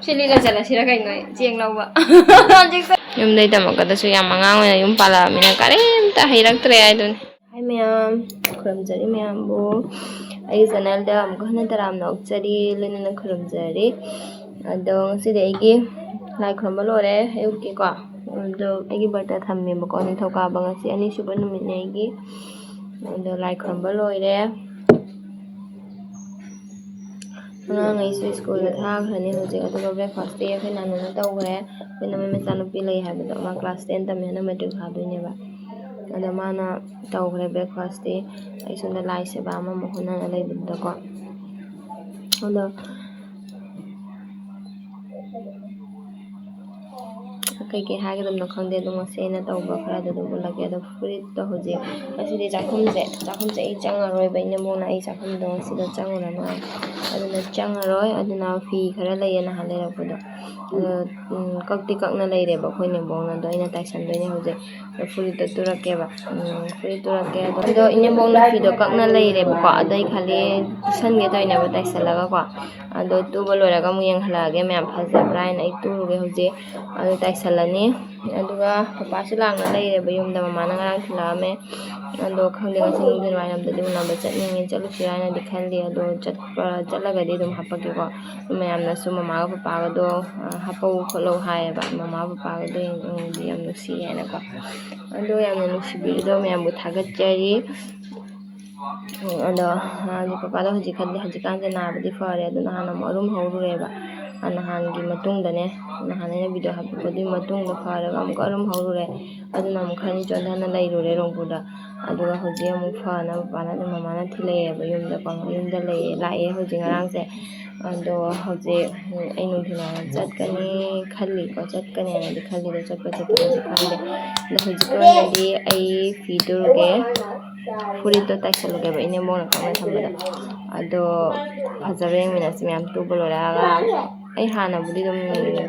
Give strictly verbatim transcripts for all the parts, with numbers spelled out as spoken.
ꯁꯤ ꯂꯤꯠꯂ ꯆꯠꯂꯁꯤꯔ ꯀꯩꯅꯣ ꯑꯩ ꯆꯦꯡ ꯂꯧꯕ? ꯍꯧꯖꯤꯛꯇ ꯌꯨꯝꯗꯩ ꯇꯝꯃꯛꯄꯗꯁꯨ ꯌꯥꯝ ꯑꯉꯥꯡ ꯑꯣꯏꯅ ꯌꯨꯝ ꯄꯥꯜꯂꯛꯑꯃꯤꯅ ꯀꯔꯤꯝꯇ ꯍꯩꯔꯛꯇ꯭ꯔꯦ ꯍꯥꯏꯗꯨꯅꯤ꯫ ꯍꯥꯏ ꯃꯌꯥꯝ, ꯈꯨꯔꯨꯝꯖꯔꯤ ꯃꯌꯥꯝꯕꯨ꯫ ꯑꯩꯒꯤ ꯆꯦꯅꯦꯜꯗ ꯑꯃꯨꯛꯀ ꯍꯟꯅ ꯇꯔꯥꯝꯅ ꯑꯣꯛꯆꯔꯤ, ꯂꯣꯏꯅꯅ ꯈꯨꯔꯨꯝꯖꯔꯤ꯫ ꯑꯗꯣ ꯉꯁꯤꯗꯤ ꯑꯩꯒꯤ ꯂꯥꯏ ꯈꯨꯔꯨꯝꯕ ꯂꯣꯏꯔꯦ ꯑꯌꯨꯛꯀꯤꯀꯣ꯫ ꯑꯗꯣ ꯑꯩꯒꯤ ꯕ꯭ꯔꯠꯇ ꯊꯝꯃꯦꯕꯀꯣ, ꯅꯤꯡꯊꯧꯀꯥꯕ ꯉꯁꯤ ꯑꯅꯤꯁꯨꯕ ꯅꯨꯃꯤꯠꯅꯦ ꯑꯩꯒꯤ꯫ ꯑꯗꯣ ꯂꯥꯏ ꯈꯨꯔꯨꯝꯕ ꯂꯣꯏꯔꯦ꯫ ꯑꯉꯥꯡꯈꯩꯁꯨ ꯁ꯭ꯀꯨꯜꯗ ꯊꯥꯈ꯭ꯔꯅꯤ ꯍꯧꯖꯤꯛ꯫ ꯑꯗꯨꯒ ꯕ꯭ꯔꯦꯛꯐꯥꯁꯇꯤ ꯑꯩꯈꯣꯏ ꯅꯥꯅꯨꯅ ꯇꯧꯈ꯭ꯔꯦ꯫ ꯑꯩꯈꯣꯏ ꯅꯃꯣꯏ ꯃꯆꯥꯅꯨꯄꯤ ꯂꯩ ꯍꯥꯏꯕꯗꯣ, ꯃꯥ ꯀ꯭ꯂꯥꯁ ꯇꯦꯟ ꯇꯝꯃꯦ, ꯍꯟꯗꯛ ꯃꯦꯇ꯭ꯔꯤꯛ ꯊꯥꯗꯣꯏꯅꯦꯕ꯫ ꯑꯗꯣ ꯃꯥꯅ ꯇꯧꯈ꯭ꯔꯦ ꯕ꯭ꯔꯦꯛꯐꯥꯁꯇꯤ꯫ ꯑꯩ ꯁꯣꯝꯗ ꯂꯥꯏ ꯁꯦꯕꯥ ꯑꯃꯃꯨꯛ ꯍꯣꯠꯅꯔ ꯂꯩꯕꯗꯨꯗꯀꯣ꯫ ꯑꯗꯣ ꯀꯩꯀꯩ ꯍꯥꯏꯒꯗꯕꯅꯣ ꯈꯪꯗꯦ꯫ ꯑꯗꯨꯝ ꯉꯁꯤ ꯑꯩꯅ ꯇꯧꯕ ꯈꯔꯗꯣ ꯑꯗꯨꯝ ꯎꯠꯂꯛꯀꯦ꯫ ꯑꯗꯣ ꯐꯨꯔꯤꯠꯇꯣ ꯍꯧꯖꯤꯛ, ꯉꯁꯤꯗꯤ ꯆꯥꯛꯈꯨꯝꯁꯦ, ꯆꯥꯛꯈꯨꯝꯁꯦ ꯑꯩ ꯆꯪꯉꯔꯣꯏꯕ, ꯏꯅꯦꯝꯕꯣꯛꯅ ꯑꯩ ꯆꯥꯛꯈꯨꯝꯗꯣ ꯉꯁꯤꯗꯣ ꯆꯪꯉꯨꯔꯅꯨ ꯍꯥꯏ꯫ ꯑꯗꯨꯅ ꯆꯪꯉꯔꯣꯏ꯫ ꯑꯗꯨꯅ ꯐꯤ ꯈꯔ ꯂꯩꯌꯦ ꯅꯍꯥꯟ ꯂꯩꯔꯛꯄꯗꯣ꯫ ꯑꯗꯣ, ꯎꯝ, ꯀꯛꯇꯤ ꯀꯛꯅ ꯂꯩꯔꯦꯕ ꯑꯩꯈꯣꯏ ꯏꯅꯦꯝꯕꯣꯛꯅ꯫ ꯑꯗꯣ ꯑꯩꯅ ꯇꯥꯏꯁꯟꯗꯣꯏꯅꯦ ꯍꯧꯖꯤꯛ꯫ ꯑꯗꯣ ꯐꯨꯔꯤꯠꯇꯣ ꯇꯨꯔꯛꯀꯦꯕ꯫ ꯎꯝ, ꯐꯨꯔꯤꯠ ꯇꯨꯔꯛꯀꯦ꯫ ꯑꯗꯣ, ꯑꯗꯣ ꯏꯅꯦꯝꯕꯣꯛꯅ ꯐꯤꯗꯣ ꯀꯛꯅ ꯂꯩꯔꯦꯕꯀꯣ꯫ ꯑꯗꯣ ꯑꯩ ꯈꯜꯂꯤ ꯇꯨꯁꯟꯒꯦ ꯇꯧꯔꯤꯅꯦꯕ ꯇꯥꯏꯁꯜꯂꯒꯀꯣ꯫ ꯑꯗꯣ ꯇꯨꯕ ꯂꯣꯏꯔꯒ ꯑꯃꯨꯛ ꯌꯦꯡꯍꯜꯂꯛꯑꯒꯦ ꯃꯌꯥꯝ ꯐꯖꯕ꯭ꯔꯥ ꯍꯥꯏꯅ꯫ ꯑꯩ ꯇꯨꯔꯨꯒꯦ ꯍꯧꯖꯤꯛ꯫ ꯑꯗꯨ ꯇꯥꯏꯁꯜꯂꯅꯤ꯫ ꯑꯗꯨꯒ ꯄꯄꯥꯁꯨ ꯂꯥꯛꯅ ꯂꯩꯔꯦꯕ ꯌꯨꯝꯗ꯫ ꯃꯃꯥꯅ ꯉꯔꯥꯡ ꯊꯤꯜꯂꯛꯑꯝꯃꯦ꯫ ꯑꯗꯣ ꯈꯪꯗꯦ, ꯉꯁꯤ ꯅꯨꯡꯊꯤꯜ ꯋꯥꯏꯔꯝꯗꯗꯤ ꯎꯅꯕ ꯆꯠꯅꯤꯡꯉꯦ, ꯆꯠꯂꯨꯁꯤꯔꯥ ꯍꯥꯏꯅꯗꯤ ꯈꯜꯂꯤ꯫ ꯑꯗꯣ ꯆꯠꯄ, ꯆꯠꯂꯒꯗꯤ ꯑꯗꯨꯝ ꯍꯥꯄꯛꯀꯦꯀꯣ꯫ ꯑꯗꯨ ꯃꯌꯥꯝꯅꯁꯨ ꯃꯃꯥꯒ ꯄꯄꯥꯒꯗꯣ, ꯑ, ꯍꯥꯄꯛꯎ ꯈꯣꯠꯂꯧ ꯍꯥꯏꯌꯦꯕ꯫ ꯃꯃꯥ ꯄꯄꯥꯒꯗꯣ ꯌꯦꯡ-, ꯌꯦꯡꯕꯗꯤ ꯌꯥꯝ ꯅꯨꯡꯁꯤ ꯍꯥꯏꯅꯀꯣ꯫ ꯑꯗꯣ ꯌꯥꯝꯅ ꯅꯨꯡꯁꯤꯕꯤꯔꯤꯗꯣ ꯃꯌꯥꯝꯕꯨ ꯊꯥꯒꯠꯆꯔꯤ꯫ ꯎꯝ, ꯑꯗꯣ, ꯑ, ꯄꯄꯥꯗꯣ ꯍꯧꯖꯤꯛ ꯈꯔꯗꯤ, ꯍꯧꯖꯤꯛꯀꯥꯟꯁꯦ ꯅꯥꯕꯗꯤ ꯐꯔꯦ꯫ ꯑꯗꯣ ꯅꯍꯥꯟ ꯑꯃꯨꯛ ꯑꯔꯨꯝ ꯍꯧꯔꯨꯔꯦꯕ꯫ ꯑ, ꯅꯍꯥꯟꯒꯤ ꯃꯇꯨꯡꯗꯅꯦ, ꯅꯍꯥꯟ ꯑꯩꯅ ꯚꯤꯗꯤꯑꯣ ꯍꯥꯞꯄꯛꯄꯗꯨꯒꯤ ꯃꯇꯨꯡꯗ ꯐꯔꯒ ꯑꯃꯨꯛꯀ ꯑꯔꯨꯝ ꯍꯧꯔꯨꯔꯦ꯫ ꯑꯗꯨꯅ ꯑꯃꯨꯛ ꯈꯔꯅꯤ ꯆꯣꯟꯊꯅ ꯂꯩꯔꯨꯔꯦ ꯔꯣꯡꯄꯨꯔꯗ꯫ ꯑꯗꯨꯒ ꯍꯧꯖꯤꯛ ꯑꯃꯨꯛ ꯐꯅꯕ ꯄꯄꯥꯅ ꯑꯗꯨꯝ ꯃꯃꯥꯅ ꯊꯤꯜꯂꯛꯑꯦꯕ ꯌꯨꯝꯗꯀꯣ꯫ ꯌꯨꯝꯗ ꯂꯩꯌꯦ, ꯂꯥꯛꯑꯦ ꯍꯧꯖꯤꯛ ꯉꯔꯥꯡꯁꯦ꯫ ꯑꯗꯣ ꯍꯧꯖꯤꯛ, ꯎꯝ, ꯑꯩ ꯅꯨꯡꯊꯤꯜ ꯋꯥꯏꯔꯝ ꯆꯠꯀꯅꯤ ꯈꯜꯂꯤꯀꯣ, ꯆꯠꯀꯅꯦꯅꯗꯤ ꯈꯜꯂꯤ, ꯑꯗꯣ ꯆꯠꯄ ꯆꯠꯇꯕꯗꯤ ꯈꯪꯗꯦ꯫ ꯑꯗꯣ ꯍꯧꯖꯤꯛꯀꯤ ꯑꯣꯏꯅꯗꯤ ꯑꯩ ꯐꯤ ꯇꯨꯔꯨꯒꯦ, ꯐꯨꯔꯤꯠꯇꯣ ꯇꯥꯏꯁꯜꯂꯨꯒꯦꯕ, ꯏꯅꯦꯝꯕꯣꯛꯅ ꯀꯛꯅ ꯊꯝꯕꯗꯣ꯫ ꯑꯗꯣ ꯐꯖꯕ꯭ꯔꯥ ꯌꯦꯡꯃꯤꯟꯅꯁꯤ ꯃꯌꯥꯝ ꯇꯨꯕ ꯂꯣꯏꯔꯛꯑꯒ꯫ ꯑꯩ ꯍꯥꯟꯅꯕꯨꯗꯤ ꯑꯗꯨꯝ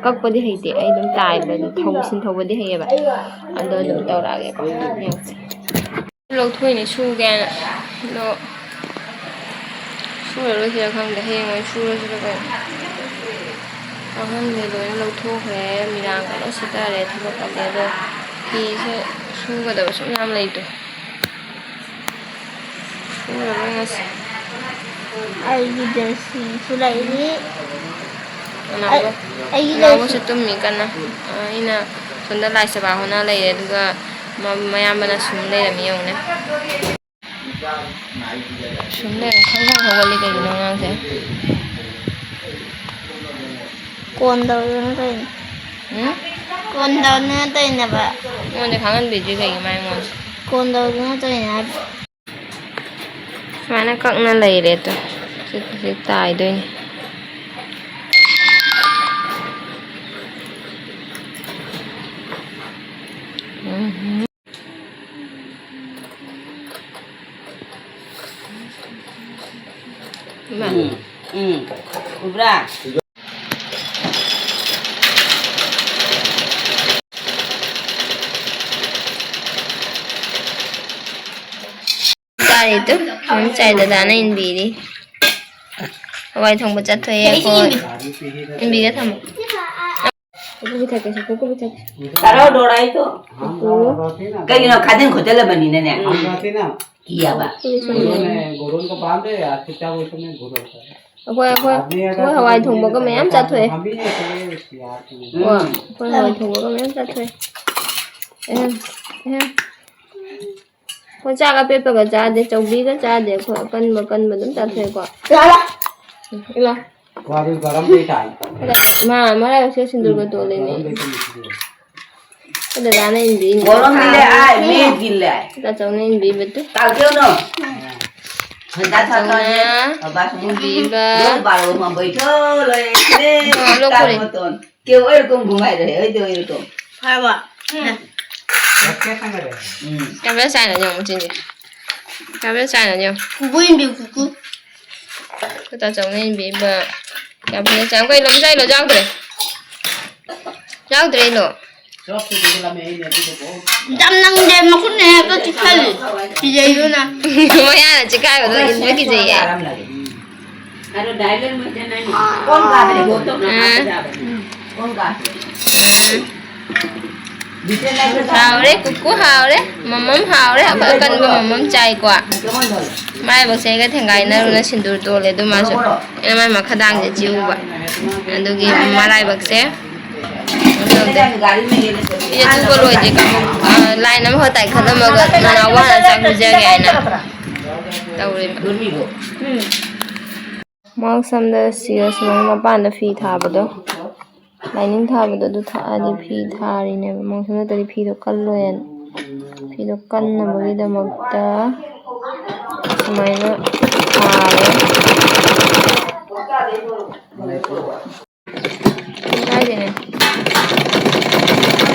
ꯀꯛꯄꯗꯤ ꯍꯩꯇꯦ, ꯑꯩ ꯑꯗꯨꯝ ꯇꯥꯏꯕ, ꯑꯗꯨꯝ ꯊꯧ-, ꯁꯤꯟ ꯊꯧꯕꯗꯤ ꯍꯩꯌꯦꯕ꯫ ꯑꯗꯣ ꯑꯗꯨꯝ ꯇꯧꯔꯛꯑꯒꯦꯀꯣ, ꯌꯦꯡꯁꯤ꯫ ꯂꯧꯊꯣꯛꯏꯅꯦ ꯁꯨꯒꯦꯅ꯫ ꯑꯗꯣ ꯁꯨꯔꯔꯣꯏꯁꯤꯔ ꯈꯪꯗꯦ, ꯍꯌꯦꯡ ꯑꯣꯏꯅ ꯁꯨꯔꯁꯤꯔ ꯀꯩꯅꯣ꯫ ꯀꯥꯡꯈꯟꯁꯦ ꯂꯣꯏꯅ ꯂꯧꯊꯣꯛꯈ꯭ꯔꯦ꯫ ꯃꯤꯔꯥꯡꯒ ꯂꯣꯏ ꯁꯤꯠꯇꯔꯦ꯫ ꯊꯕꯛ ꯀꯜꯂꯦ꯫ ꯑꯗꯣ ꯐꯤꯁꯦ ꯁꯨꯒꯗꯕꯁꯨ ꯃꯌꯥꯝ ꯂꯩꯇꯣ꯫ ꯁꯨꯔꯔꯣꯏ ꯉꯁꯤ꯫ ꯑꯩꯒꯤ ꯗ꯭ꯔꯦꯁꯁꯤꯡꯁꯨ ꯂꯩꯔꯤ꯫ ꯅꯅꯥꯎꯒ-, ꯑꯩ-, ꯑꯩꯒꯤ ꯅꯅꯥꯎꯒꯁꯨ ꯂꯩꯔꯤ꯫ ꯇꯨꯝꯃꯤ ꯀꯟꯅ꯫ ꯑ, ꯑꯩꯅ ꯁꯣꯝꯗ ꯂꯥꯏ ꯁꯦꯕꯥ ꯍꯣꯠꯅ ꯂꯩꯔꯦ꯫ ꯑꯗꯨꯒ ꯃ-, ꯃꯌꯥꯝꯕꯅ ꯁꯨꯝ ꯂꯩꯔꯝꯃꯤ ꯌꯦꯡꯉꯨꯅꯦ꯫ ꯁꯨꯝ ꯂꯩꯔꯝꯃꯤ꯫ ꯈꯪꯁꯥꯡ ꯍꯧꯒꯠꯂꯤ ꯀꯩꯒꯤꯅꯣ ꯑꯉꯥꯡꯁꯦ? ꯀꯣꯟ ꯇꯧꯗꯅ ꯇꯧꯔꯤꯅꯦ꯫ ꯎꯝ? ꯀꯣꯟ ꯇꯧꯗꯅ ꯇꯧꯔꯤꯅꯦꯕ꯫ ꯑꯩꯉꯣꯟꯗ ꯈꯪꯍꯟꯕꯤꯗ꯭ꯔꯤ ꯀꯩꯒꯤ ꯃꯥ ꯑꯩꯉꯣꯟꯗ? ꯀꯣꯟ ꯇꯧꯗꯅ ꯇꯧꯔꯤꯅꯦ ꯍꯥꯏꯕ꯫ ꯁꯨꯃꯥꯏꯅ ꯀꯛꯅ ꯂꯩꯔꯦ꯫ ꯑꯗꯣ ꯁꯤ, ꯁꯤ ꯇꯥꯏꯗꯣꯏꯅꯤ꯫ ꯎꯝ, ꯎꯝ꯫ ꯎꯕ꯭ꯔꯥ? ꯆꯥꯔꯤ ꯇꯨ, ꯎꯝ, ꯆꯥꯏ ꯗꯗꯥꯅ ꯏꯟꯕꯤꯔꯤ꯫ ꯍꯋꯥꯏ ꯊꯣꯡꯕ ꯆꯠꯊꯣꯛꯑꯦ ꯑꯩꯈꯣꯏ꯫ ꯏꯟꯕꯤꯒꯦ ꯊꯝꯃꯣ꯫ ꯀꯣꯕꯤ ꯊꯛꯀꯦ, ꯁꯦ, ꯀꯣꯕꯤ ꯊꯛꯀꯦ꯫ ꯇꯔꯥꯎ ꯗꯣꯔꯥꯏꯗꯣ꯫ ꯀꯩꯒꯤꯅꯣ? ꯈꯥꯖꯤꯟ ꯈꯣꯠꯆꯜꯂꯕꯅꯤꯅꯅꯦ꯫ ꯀꯤꯌꯥꯕ꯫ ꯎꯝ꯫ ꯑꯩꯈꯣꯏ, ꯑꯩꯈꯣꯏ, ꯑꯩꯈꯣꯏ ꯍꯋꯥꯏ ꯊꯣꯡꯕꯒ ꯃꯌꯥꯝ ꯆꯥꯊꯣꯛꯑꯦ꯫ ꯀꯣ, ꯎꯝ꯫ ꯑꯩꯈꯣꯏ ꯍꯋꯥꯏ ꯊꯣꯡꯕꯒ ꯃꯌꯥꯝ ꯆꯥꯊꯣꯛꯑꯦ꯫ ꯑꯦ, ꯑꯦ꯫ ꯑꯩꯈꯣꯏ ꯆꯥꯛ ꯑꯄꯦꯠꯄꯒ ꯆꯥꯗꯦ, ꯆꯧꯕꯤꯒ ꯆꯥꯗꯦ ꯑꯩꯈꯣꯏ, ꯑꯀꯟꯕ, ꯑꯀꯟꯕ ꯑꯗꯨꯝ ꯆꯥꯊꯣꯛꯑꯦꯀꯣ꯫ ꯌꯥꯔꯦ꯫ ꯏꯂꯥ꯫ ꯋꯥꯔꯤ ꯒꯔꯝꯗꯩ ꯇꯥꯏ꯫ ꯃꯥ, ꯃꯔꯥꯏꯕꯛꯁꯦ ꯁꯤꯟꯗꯨꯔꯒ ꯇꯣꯜꯂꯦꯅꯦ꯫ ꯒꯔꯝꯗꯩ ꯇꯨꯝꯃꯤꯁꯤꯗꯤ꯫ ꯑꯩꯈꯣꯏ ꯗꯗꯥꯅ ꯏꯟꯕꯤꯔꯤꯅꯦ꯫ ꯒꯔꯝꯗꯤ ꯂꯩ, ꯑꯥꯏ, ꯃꯦꯠꯀꯤ ꯂꯩ꯫ ꯇꯥꯆꯧꯅ ꯏꯟꯕꯤꯕꯗꯨ꯫ ꯇꯥꯎ ꯀꯩꯅꯣ? ꯍꯣꯏ, ꯇꯥꯆꯧꯅ ꯇꯥꯆꯧꯅ ꯏꯟꯕꯤꯕ꯫ ꯂꯣꯛ ꯕꯥꯔꯣ ꯃ ꯕꯩꯊꯣ ꯂꯣꯏꯔꯦ꯫ ꯑꯣ, ꯂꯣꯛ ꯈꯨꯔꯤ꯫ ꯇꯥ ꯃꯇꯣꯟ꯫ ꯀꯦ ꯑꯣꯏꯔꯀꯣ ꯉꯨꯃꯥꯏꯔꯦ, ꯑꯣꯏꯗꯦ ꯑꯣꯏꯔꯀꯣ꯫ ꯐꯔꯕꯣ? ꯎꯝ꯫ ꯀꯌꯥꯝ ꯆꯥꯏꯅꯣ ꯌꯦꯡꯉꯨ, ꯆꯤꯟꯁꯦ꯫ ꯀꯌꯥꯝ ꯆꯥꯏꯅꯣ ꯌꯦꯡꯉꯨ꯫ ꯄꯨꯄꯨ ꯏꯟꯕꯤꯌꯨ, ꯄꯨꯄꯨ꯫ ꯑꯩꯈꯣꯏ ꯇꯥꯆꯧꯅ ꯏꯟꯕꯤꯕ꯫ ꯌꯥꯝ ꯐꯖꯅ ꯆꯥꯏ꯫ ꯀꯩꯅꯣ, ꯂꯣꯏ ꯆꯥꯏ, ꯂꯣꯏ ꯌꯥꯎꯗ꯭ꯔꯦ? ꯌꯥꯎꯗ꯭ꯔꯦ, ꯏꯂꯣ? ꯌꯥꯝ ꯅꯪꯗꯦ, ꯃꯈꯨꯠꯅ ꯍꯦꯛꯇ ꯆꯤꯛꯍꯜꯂꯤ꯫ ꯀꯤꯖꯩꯗꯨꯅ꯫ ꯃꯌꯥꯅ ꯆꯤꯛꯈꯥꯏꯕꯗꯣ ꯏꯟꯕ ꯀꯤꯖꯩꯌꯦ꯫ अरे डायलर मत देना है। कौन गा रहे हो? तो ना हाँ। कौन गा रहे हो? हाँ। हाँ। दूसरे लाइन में गा रहे हो। ꯍꯥꯎꯔꯦ, ꯀꯨꯀꯨ ꯍꯥꯎꯔꯦ, ꯃꯃꯝ ꯍꯥꯎꯔꯦ, ꯑꯀꯟꯕ ꯃꯃꯝ ꯆꯥꯏꯀꯣ꯫ ꯃꯥꯏꯕꯛꯁꯦ ꯑꯩꯒ ꯊꯦꯡꯒꯥꯏꯅꯔꯨꯅ ꯁꯤꯟꯗꯨꯔ ꯇꯣꯜꯂꯦ ꯑꯗꯨ ꯃꯥꯁꯨ꯫ ꯑꯩꯅ ꯃꯥꯏ ꯃꯈꯥꯗꯥꯡꯁꯦ ꯆꯤꯛꯎꯕ꯫ ꯑꯗꯨꯒꯤ ꯃꯔꯥꯏꯕꯛꯁꯦ ꯇꯧꯗꯦ꯫ ꯁꯤꯁꯦ ꯆꯨꯕ ꯂꯣꯏꯗ꯭ꯔꯤ ꯀꯥꯡꯕꯨ꯫ ꯑ, line ꯑꯃꯈꯛ ꯇꯥꯏꯈꯠꯂꯝꯃꯒ ꯅꯅꯥꯎ ꯋꯥꯅ ꯆꯥꯛ ꯄꯤꯖꯒꯦ ꯍꯥꯏꯅ ꯇꯧꯔꯤꯕ꯫ ꯃꯥꯎ ꯁꯝꯗ ꯁꯤꯒ ꯁꯨꯃꯥꯏꯅ ꯃꯄꯥꯟꯗ ꯐꯤ ꯊꯥꯕꯗꯣ, lining ꯊꯥꯕꯗꯣ, ꯑꯗꯨ ꯊꯥꯗꯤ ꯐꯤ ꯊꯥꯔꯤꯅꯦꯕ꯫ ꯃꯥꯎ ꯁꯝ ꯅꯠꯇ꯭ꯔꯗꯤ ꯐꯤꯗꯣ ꯀꯜꯂꯣꯏꯅ꯫ ꯐꯤꯗꯣ ꯀꯟꯅꯕꯒꯤꯗꯃꯛꯇ ꯁꯨꯃꯥꯏꯅ ꯊꯥꯔꯦ꯫ ꯀꯥꯏꯗꯦꯅꯦ꯫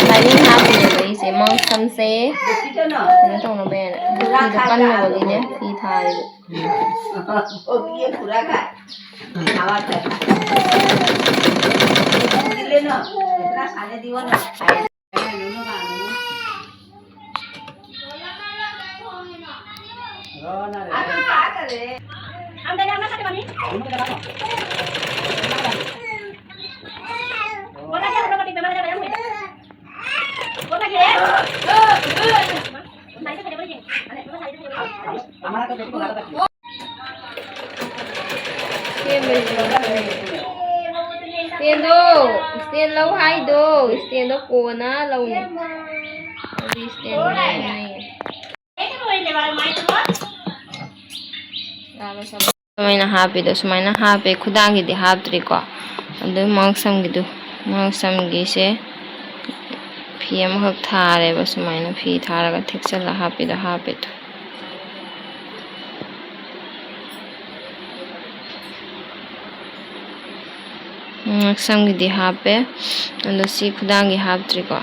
Lining ꯍꯥꯞꯄꯤꯅꯦꯕ ꯑꯩꯁꯦ, ꯃꯥꯎ ꯁꯝꯁꯦ ꯀꯩꯅꯣ ꯇꯧꯅꯕ ꯍꯥꯏꯅ꯫ ꯑꯗꯨ ꯐꯤꯗꯣ ꯀꯟꯅꯕꯒꯤꯅꯦ ꯐꯤ ꯊꯥꯔꯤꯕ꯫ Stand ꯗꯣ, stand ꯂꯧ ꯍꯥꯏꯗꯣ, stand ꯗꯣ ꯀꯣꯟꯅ ꯂꯧꯅꯤ꯫ ꯑꯗꯨꯗꯤ stand ꯗꯣ ꯂꯧꯅꯤ꯫ ꯁꯨꯃꯥꯏꯅ ꯍꯥꯞꯄꯤꯗꯣ, ꯁꯨꯃꯥꯏꯅ ꯍꯥꯞꯄꯦ, ꯈꯨꯗꯥꯡꯒꯤꯗꯤ ꯍꯥꯞꯇ꯭ꯔꯤꯀꯣ꯫ ꯑꯗꯨ ꯃꯥꯎ ꯁꯝꯒꯤꯗꯨ, ꯃꯥꯎ ꯁꯝꯒꯤꯁꯦ ꯐꯤ ꯑꯃꯈꯛ ꯊꯥꯔꯦꯕ, ꯁꯨꯃꯥꯏꯅ ꯐꯤ ꯊꯥꯔꯒ ꯊꯦꯛꯆꯜꯂ ꯍꯥꯞꯄꯤꯗꯣ ꯍꯥꯞꯄꯦ꯫ ꯑꯗꯨ ꯉꯛꯁꯝꯒꯤꯗꯤ ꯍꯥꯞꯄꯦ, ꯑꯗꯣ ꯁꯤ ꯈꯨꯗꯥꯡꯒꯤ ꯍꯥꯞꯇ꯭ꯔꯤꯀꯣ꯫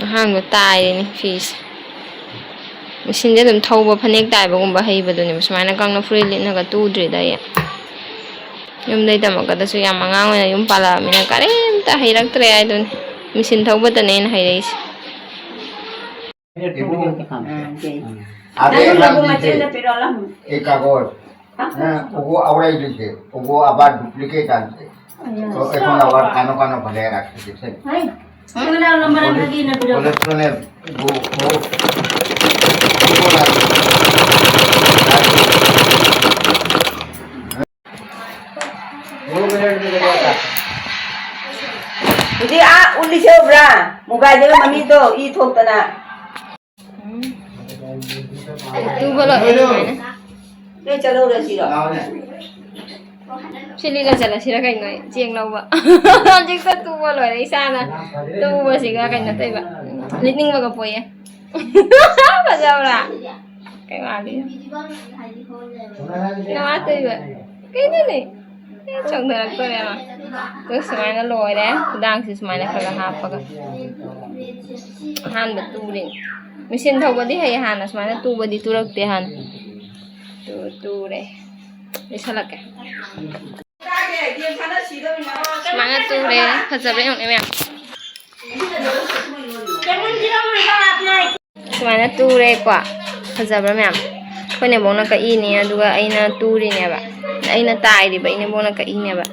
ꯑꯍꯥꯟꯕ ꯇꯥꯏꯔꯤꯅꯤ ꯐꯤꯁꯦ꯫ ꯃꯦꯆꯤꯟꯁꯦ ꯑꯗꯨꯝ ꯊꯧꯕ, ꯐꯅꯦꯛ ꯇꯥꯏꯕꯒꯨꯝꯕ ꯍꯩꯕꯗꯨꯅꯦꯕ꯫ ꯁꯨꯃꯥꯏꯅ ꯀꯪꯅ ꯐꯨꯔꯤꯠ ꯂꯤꯠꯅꯒ ꯇꯨꯗ꯭ꯔꯤꯗ ꯑꯩ꯫ ꯌꯨꯝꯗꯩ ꯇꯝꯃꯛꯀꯗꯁꯨ ꯌꯥꯝ ꯑꯉꯥꯡ ꯑꯣꯏꯅ ꯌꯨꯝ ꯄꯥꯜꯂꯛꯑꯃꯤꯅ ꯀꯔꯤꯝꯇ ꯍꯩꯔꯛꯇ꯭ꯔꯦ ꯍꯥꯏꯗꯨꯅꯤ꯫ ꯃꯦꯆꯤꯟ ꯊꯧꯕꯇꯅꯦ ꯑꯩꯅ ꯍꯩꯔꯛꯏꯁꯦ꯫ ꯎꯝ, ꯎꯝ꯫ ꯅꯪ ꯂꯧꯕ ꯃꯆꯤꯟꯗ ꯄꯤꯔꯛꯑꯣ, ꯂꯥꯎ꯫ एक कागज। হ্যাঁ, ওগো আওরাই দিছে, ওগো আবার ডুপ্লিকেট আনছে। তো এখন আবার কানো কানো ফেলে রাখছে, দেখছেন? কোলেস্ট্রলে গো-, গো-, গো-, ꯍꯧꯖꯤꯛ ꯑꯥ ꯎꯠꯂꯤꯁꯦ ꯎꯕ꯭ꯔꯥ? ꯃꯨꯒꯥꯏꯗꯒ ꯃꯃꯤꯠꯇꯣ ꯏ ꯊꯣꯛꯇꯅ꯫ ꯇꯨꯕ ꯂꯣꯏꯔꯦ ꯁꯨꯃꯥꯏꯅ꯫ ꯅꯣꯏ ꯆꯠꯍꯧꯔꯁꯤꯔꯣ? ꯁꯤ ꯂꯤꯠꯂ ꯆꯠꯂꯁꯤꯔ ꯀꯩꯅꯣ ꯑꯩ? ꯆꯦꯡ ꯂꯧꯕ꯫ ꯍꯧꯖꯤꯛꯇ ꯇꯨꯕ ꯂꯣꯏꯔꯦ ꯏꯁꯥꯅ꯫ ꯇꯨꯕꯁꯤꯒ ꯀꯩꯅꯣ ꯇꯧꯏꯕ꯫ ꯂꯤꯠꯅꯤꯡꯕꯒ ꯄꯣꯛꯑꯦ꯫ ꯐꯖꯕ꯭ꯔꯥ? ꯀꯩ ꯃꯥꯜꯂꯤ? ꯅꯃꯥ ꯇꯨꯏꯕ꯫ ꯀꯩꯅꯣꯅꯦ? ꯑꯦ, ꯆꯣꯡꯊꯔꯛꯇꯣꯔꯦ ꯌꯦꯡꯉꯣ꯫ ꯑꯗꯨ ꯁꯨꯃꯥꯏꯅ ꯂꯣꯏꯔꯦ꯫ ꯈꯨꯗꯥꯡꯁꯤ ꯁꯨꯃꯥꯏꯅ ꯈꯔ ꯈꯔ ꯍꯥꯞꯄꯒ꯫ ꯑꯍꯥꯟꯕ ꯇꯨꯔꯤꯅꯤ꯫ ꯃꯦꯆꯤꯟ ꯊꯧꯕꯗꯤ ꯍꯩ ꯍꯥꯟꯅ, ꯁꯨꯃꯥꯏꯅ ꯇꯨꯕꯗꯤ ꯇꯨꯔꯛꯇꯦ ꯍꯥꯟꯅ꯫ ꯇꯨ-, ꯇꯨꯔꯦ꯫ ꯂꯤꯠꯁꯜꯂꯛꯀꯦ꯫ ꯁꯨꯃꯥꯏꯅ ꯇꯨꯔꯦ꯫ ꯐꯖꯕ꯭ꯔꯥ ꯌꯦꯡꯉꯨꯅꯦ ꯃꯌꯥꯝ꯫ ꯁꯨꯃꯥꯏꯅ ꯇꯨꯔꯦꯀꯣ꯫ ꯐꯖꯕ꯭ꯔꯥ ꯃꯌꯥꯝ? ꯑꯩꯈꯣꯏ ꯅꯦꯕꯣꯛꯅ ꯀꯛꯏꯅꯦ, ꯑꯗꯨꯒ ꯑꯩꯅ ꯇꯨꯔꯤꯅꯦꯕ꯫ ꯑꯩꯅ ꯇꯥꯏꯔꯤꯕ, ꯑꯩ ꯅꯦꯕꯣꯛꯅ ꯀꯛꯏꯅꯦꯕ꯫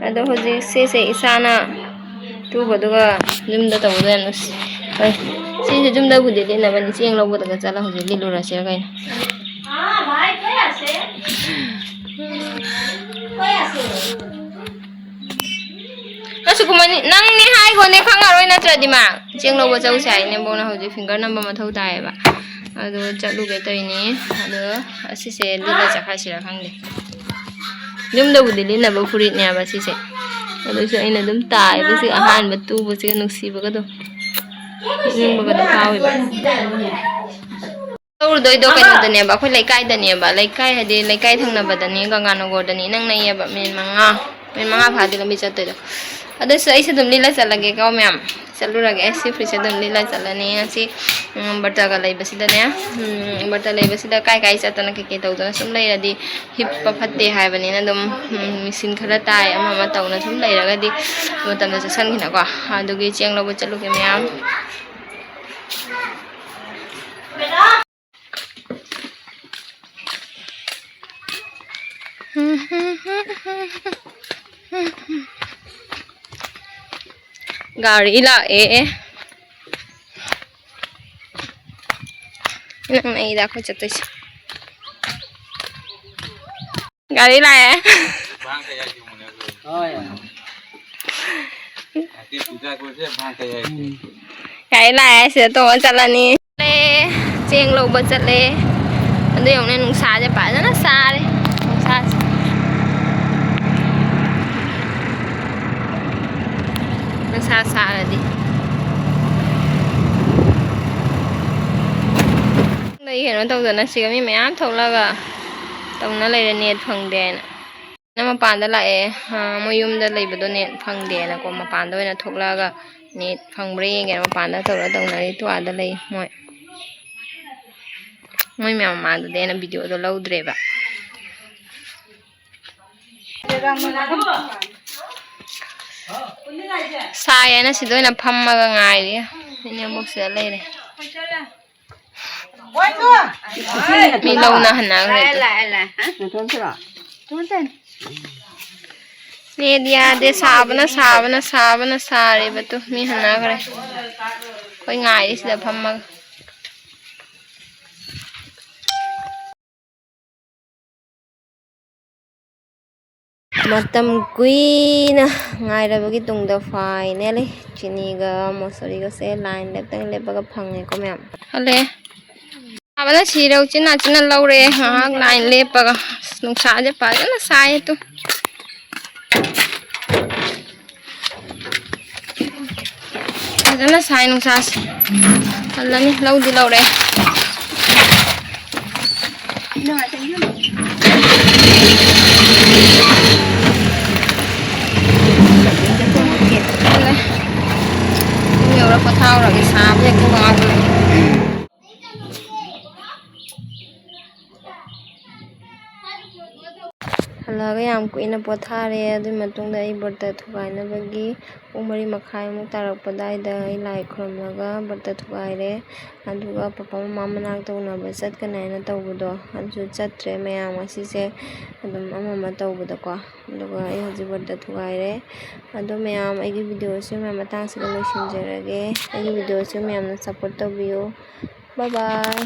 ꯑꯗꯣ ꯍꯧꯖꯤꯛ ꯁꯤꯁꯦ ꯏꯁꯥꯅ ꯇꯨꯕꯗꯨꯒ ꯌꯨꯝꯗ ꯇꯧꯕꯗꯣ ꯌꯥꯝ ꯅꯨꯡꯁꯤ꯫ ꯍꯣꯏ, ꯁꯤꯁꯦ ꯌꯨꯝꯗꯕꯨꯗꯤ ꯂꯤꯠꯅꯕꯅꯤ, ꯆꯦꯡ ꯂꯧꯕꯗꯒ ꯆꯠꯂ ꯍꯧꯖꯤꯛ ꯂꯤꯠꯂꯨꯔꯁꯤꯔ ꯀꯩꯅꯣ꯫ ꯑꯁ ꯀꯨꯝꯍꯟ-, ꯅꯪꯅꯦ ꯍꯥꯏꯈꯣꯅꯦ, ꯈꯪꯉꯔꯣꯏ ꯅꯠꯇ꯭ꯔꯗꯤ ꯃꯥ꯫ ꯆꯦꯡ ꯂꯧꯕ ꯆꯧꯁꯦ ꯍꯥꯏꯅꯦ, ꯕꯣꯛꯅ ꯍꯧꯖꯤꯛ ꯐꯤꯡꯒꯔ ꯅꯝꯕ ꯃꯊꯧ ꯇꯥꯏꯌꯦꯕ꯫ ꯑꯗꯣ ꯆꯠꯂꯨꯒꯦ ꯇꯧꯔꯤꯅꯦ꯫ ꯑꯗꯣ ꯑꯁꯤꯁꯦ ꯂꯤꯠꯂ ꯆꯠꯈ꯭ꯔꯁꯤꯔꯥ ꯈꯪꯗꯦ꯫ ꯌꯨꯝꯗꯕꯨꯗꯤ ꯂꯤꯠꯅꯕ ꯐꯨꯔꯤꯠꯅꯦꯕ ꯁꯤꯁꯦ꯫ ꯑꯗꯨꯁꯨ ꯑꯩꯅ ꯑꯗꯨꯝ ꯇꯥꯏꯕꯁꯤ ꯑꯍꯥꯟꯕ ꯇꯨꯕꯁꯤꯒ ꯅꯨꯡꯁꯤꯕꯒꯗꯣ꯫ ꯅꯤꯡꯕꯒꯗꯣ ꯐꯥꯎꯋꯦꯕ꯫ ꯇꯧꯔꯨꯗꯣꯏꯗꯣ ꯀꯩꯅꯣꯗꯅꯦꯕ, ꯑꯩꯈꯣꯏ ꯂꯩꯀꯥꯏꯗꯅꯦꯕ꯫ ꯂꯩꯀꯥꯏ ꯍꯥꯏꯗꯤ ꯂꯩꯀꯥꯏ ꯊꯪꯅꯕꯗꯅꯤ, ꯒꯪꯒꯥꯅꯒꯣꯔꯗꯅꯤ, ꯏꯅꯛ ꯅꯛꯑꯦꯕ꯫ ꯃꯤꯅꯤꯠ ꯃꯉꯥ, ꯃꯤꯅꯤꯠ ꯃꯉꯥ ꯐꯥꯗꯤ ꯂꯝꯕꯤ ꯆꯠꯇꯣꯏꯗꯣ꯫ ꯑꯗꯨꯁꯨ ꯑꯩꯁꯨ ꯑꯗꯨꯝ ꯂꯤꯠꯂ ꯆꯠꯂꯒꯦꯀꯣ ꯃꯌꯥꯝ꯫ ꯆꯠꯂꯨꯔꯒꯦ꯫ ꯁꯤ ꯐꯨꯔꯤꯠꯁꯦ ꯑꯗꯨꯝ ꯂꯤꯠꯂ ꯆꯠꯂꯅꯤ ꯉꯁꯤ꯫ ꯎꯝ, ꯕ꯭ꯔꯇꯒ ꯂꯩꯕꯁꯤꯗꯅꯦ, ꯎꯝ, ꯕ꯭ꯔꯇ ꯂꯩꯕꯁꯤꯗ ꯀꯥꯏ ꯀꯥꯏ ꯆꯠꯇꯅ ꯀꯩꯀꯩ ꯇꯧꯗꯅ ꯁꯨꯝ ꯂꯩꯔꯗꯤ ꯍꯤꯞꯄ ꯐꯠꯇꯦ ꯍꯥꯏꯕꯅꯤꯅ ꯑꯗꯨꯝ, ꯎꯝ, ꯃꯦꯆꯤꯟ ꯈꯔ ꯇꯥꯏ, ꯑꯃ ꯑꯃ ꯇꯧꯅ ꯁꯨꯝ ꯂꯩꯔꯒꯗꯤ ꯃꯇꯝꯗꯣ ꯆꯠꯁꯟꯈꯤꯅꯀꯣ꯫ ꯑꯗꯨꯒꯤ ꯆꯦꯡ ꯂꯧꯕ ꯆꯠꯂꯨꯒꯦ ꯃꯌꯥꯝ꯫ ꯒꯥꯔꯤ ꯂꯥꯛꯑꯦ꯫ ꯅꯪ ꯑꯩꯗ ꯑꯩꯈꯣꯏ ꯆꯠꯇꯣꯏꯁꯦ꯫ ꯒꯥꯔꯤ ꯂꯥꯛꯑꯦ꯫ ꯍꯣꯏ꯫ ꯒꯥꯔꯤ ꯂꯥꯛꯑꯦ, ꯁꯤꯗ ꯇꯣꯡꯉ ꯆꯠꯂꯅꯤ꯫ ꯆꯠꯂꯦ, ꯆꯦꯡ ꯂꯧꯕ ꯆꯠꯂꯦ꯫ ꯑꯗꯨ ꯌꯦꯡꯉꯨꯅꯦ, ꯅꯨꯡꯁꯥꯁꯦ ꯐꯖꯅ ꯁꯥꯔꯦ꯫ ꯅꯨꯡꯁꯥꯁꯦ꯫ ꯅꯨꯡꯁꯥ ꯁꯥꯔꯗꯤ꯫ ꯅꯣꯏ ꯀꯩꯅꯣ ꯇꯧꯗꯅ ꯁꯤꯒ ꯃꯤ ꯃꯌꯥꯝ ꯊꯣꯛꯂꯛꯑꯒ ꯇꯧꯅ ꯂꯩꯔꯦ, ꯅꯦꯠ ꯐꯪꯗꯦ ꯍꯥꯏꯅ꯫ ꯅꯪ ꯃꯄꯥꯟꯗ ꯂꯥꯛꯑꯦ꯫ ꯑꯥ, ꯃꯣꯏ ꯌꯨꯝꯗ ꯂꯩꯕꯗꯣ ꯅꯦꯠ ꯐꯪꯗꯦꯅꯀꯣ, ꯃꯄꯥꯟꯗ ꯑꯣꯏꯅ ꯊꯣꯛꯂꯛꯑꯒ ꯅꯦꯠ ꯐꯪꯕ꯭ꯔꯥ ꯌꯦꯡꯒꯦꯅ ꯃꯄꯥꯟꯗ ꯇꯧꯔ ꯇꯧꯅꯔꯤ꯫ ꯇꯨ ꯑꯥꯗ ꯂꯩ ꯃꯣꯏ꯫ ꯃꯣꯏ ꯃꯌꯥꯝ ꯃꯃꯥꯡꯗꯗꯤ ꯑꯩꯅ ꯚꯤꯗꯤꯑꯣꯗꯣ ꯂꯧꯗ꯭ꯔꯦꯕ꯫ ꯁꯥꯏꯌꯦꯅ ꯁꯤꯗ ꯑꯣꯏꯅ ꯐꯝꯃꯒ ꯉꯥꯏꯔꯤ꯫ ꯏꯅꯦꯝꯕꯣꯛ ꯁꯤꯗ ꯂꯩꯔꯦ꯫ ꯃꯤ ꯂꯧꯅ ꯍꯟꯅꯈ꯭ꯔꯦ ꯑꯗꯨ꯫ ꯅꯦꯠ ꯌꯥꯗꯦ, ꯁꯥꯕꯅ, ꯁꯥꯕꯅ, ꯁꯥꯕꯅ ꯁꯥꯔꯤꯕ ꯇꯨ꯫ ꯃꯤ ꯍꯟꯅꯈ꯭ꯔꯦ꯫ ꯑꯩꯈꯣꯏ ꯉꯥꯏꯔꯤ ꯁꯤꯗ ꯐꯝꯃꯒ꯫ ꯃꯇꯝ ꯀꯨꯏꯅ ꯉꯥꯏꯔꯕꯒꯤ ꯇꯨꯡꯗ finally ꯆꯤꯅꯤꯒ ꯃꯣꯁꯣꯔꯤꯒꯁꯦ line ꯂꯦꯞꯇꯅ ꯂꯦꯞꯄꯒ ꯐꯪꯉꯦꯀꯣ ꯃꯌꯥꯝ꯫ ꯍꯜꯂꯦ꯫ ꯁꯥꯕꯅ ꯁꯤꯔꯦ꯫ ꯎꯆꯤꯟ ꯅꯥꯆꯤꯟꯅ ꯂꯧꯔꯦ ꯉꯥꯏꯍꯥꯛ line ꯂꯦꯞꯄꯒ꯫ ꯑꯁ, ꯅꯨꯡꯁꯥꯁꯦ ꯐꯖꯅ ꯁꯥꯏꯌꯦ ꯇꯨ꯫ ꯐꯖꯅ ꯁꯥꯏ ꯅꯨꯡꯁꯥꯁꯦ꯫ ꯇꯜꯂꯅꯤ, ꯂꯧꯗꯤ ꯂꯧꯔꯦ꯫ ꯌꯨꯝ ꯌꯧꯔ ꯄꯣꯊꯥꯍꯧꯔꯒꯦ, ꯁꯥꯕꯁꯦ ꯍꯦꯛꯇ ꯋꯥꯕꯅꯦ꯫ ꯍꯜꯂꯛꯑꯒ ꯌꯥꯝ ꯀꯨꯏꯅ ꯄꯣꯊꯥꯔꯦ꯫ ꯑꯗꯨꯒꯤ ꯃꯇꯨꯡꯗ ꯑꯩ ꯕ꯭ꯔꯇ ꯊꯨꯒꯥꯏꯅꯕꯒꯤ ꯄꯨꯡ ꯃꯔꯤ ꯃꯈꯥꯏꯃꯨꯛ ꯇꯥꯔꯛꯄ ꯑꯗꯨꯋꯥꯏꯗ ꯑꯩ ꯂꯥꯏ ꯈꯨꯔꯨꯝꯂꯒ ꯕ꯭ꯔꯇ ꯊꯨꯒꯥꯏꯔꯦ꯫ ꯑꯗꯨꯒ ꯄꯄꯥ ꯃꯃꯥ ꯃꯅꯥꯛꯇ ꯎꯅꯕ ꯆꯠꯀꯅꯤ ꯍꯥꯏꯅ ꯇꯧꯕꯗꯣ, ꯑꯗꯨꯁꯨ ꯆꯠꯇ꯭ꯔꯦ꯫ ꯃꯌꯥꯝ ꯉꯁꯤꯁꯦ ꯑꯗꯨꯝ ꯑꯃ ꯑꯃ ꯇꯧꯕꯗꯀꯣ꯫ ꯑꯗꯨꯒ ꯑꯩ ꯍꯧꯖꯤꯛ ꯕ꯭ꯔꯇ ꯊꯨꯒꯥꯏꯔꯦ꯫ ꯑꯗꯣ ꯃꯌꯥꯝ, ꯑꯩꯒꯤ ꯚꯤꯗꯤꯑꯣꯁꯤ ꯃꯌꯥꯝ ꯃꯇꯥꯡꯁꯤꯗ ꯂꯣꯏꯁꯤꯟꯖꯔꯒꯦ꯫ ꯑꯩꯒꯤ ꯚꯤꯗꯤꯑꯣꯁꯤ ꯃꯌꯥꯝꯅ ꯁꯞꯄꯣꯔꯠ ꯇꯧꯕꯤꯌꯨ꯫ ꯕꯥꯏ ꯕꯥꯏ꯫